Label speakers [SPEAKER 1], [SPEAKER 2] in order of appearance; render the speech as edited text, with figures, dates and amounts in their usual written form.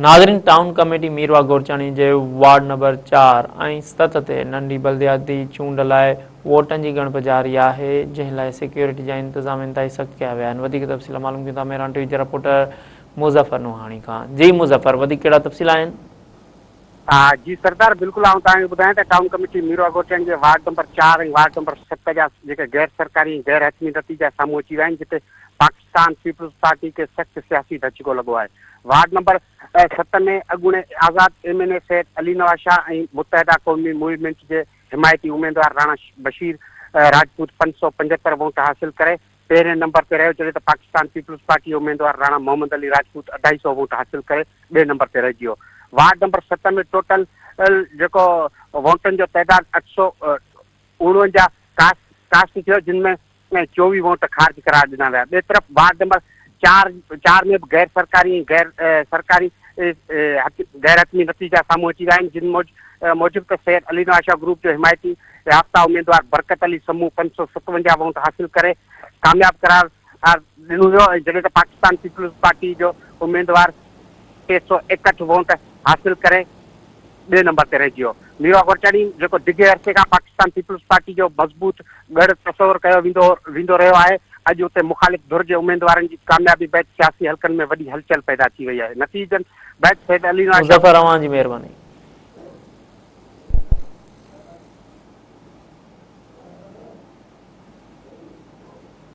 [SPEAKER 1] ناظرين town committee Mirwah Gorchani جي ward number 4 ۽ 7 تي ننڍي بلدياتي چونڊ لاء ووٽن جي ڳڻپ جاري آهي جنهن لاء سيڪيورٽي جا انتظام انتهائي سخت ڪيا ويا آهن وڌيڪ تفصيل معلوم ڪيون ٿا مهراڻ ٽي وي جي رپورٽر مظفر نوحاڻي کان جي مظفر وڌيڪ ڪهڙا تفصيل آهن.
[SPEAKER 2] جي سردار بلڪل آئون توهان کي ٻڌايان ته ٽائون ڪميٽي ميرواهه گورچاڻي جي وارڊ نمبر 4 ۽ وارڊ نمبر 7 جا جيڪي غير سرڪاري ۽ غير حتمي نتيجا سامهون اچي ويا آهن جتي پاڪستان پيپلز پارٽي کي سخت سياسي ڌچڪو لڳو آهي. وارڊ نمبر 7 ۾ اڳوڻي آزاد M N A Syed Ali Nawaz Shah ۽ Muttahida Qaumi movement جي حمايتي اميدوار راڻا بشير راجپوت 575 ووٽ حاصل ڪري پهرين نمبر تي رهيو جڏهن ته پاڪستان پيپلز پارٽي جي اميدوار راڻا محمد علي راجپوت اڍائي سئو ووٽ حاصل ڪري ٻئي نمبر تي رهجي ويو. وارڊ نمبر 7 ۾ ٽوٽل جيڪو ووٽن جو تعداد 849 ڪاسٽ ٿيو جن ۾ ۽ 24 ووٽ خارج قرار ڏنا ويا. ٻئي طرف وارڊ نمبر 4 4 ۾ به غير سرڪاري ۽ غير سرڪاري غير حتمي نتيجا سامهون اچي ويا آهن جن موجب ته سيد علي نواز شاهه گروپ جو حمايتي يافته اميدوار برڪت علي سمون 557 ووٽ حاصل ڪري ڪامياب قرار ڏنو ويو ۽ جڏهن ته پاڪستان پيپلز پارٽي جو اميدوار 361 ووٽ حاصل ڪري ٻئي نمبر تي رهجي ويو. ميروا گورچاڻي جيڪو ڊگهي عرصي کان پاڪستان پيپلز پارٽي جو مضبوط ڳڙهه تصور ڪيو ويندو رهيو آهي، اڄ اتي مخالف ڌر جي اميدوارن جي ڪاميابي بعد سياسي حلقن ۾ وڏي هلچل پيدا ٿي وئي آهي. نتيجن بعد سيد علي نواز شاهه.
[SPEAKER 1] مظفر اوهان جي مهرباني.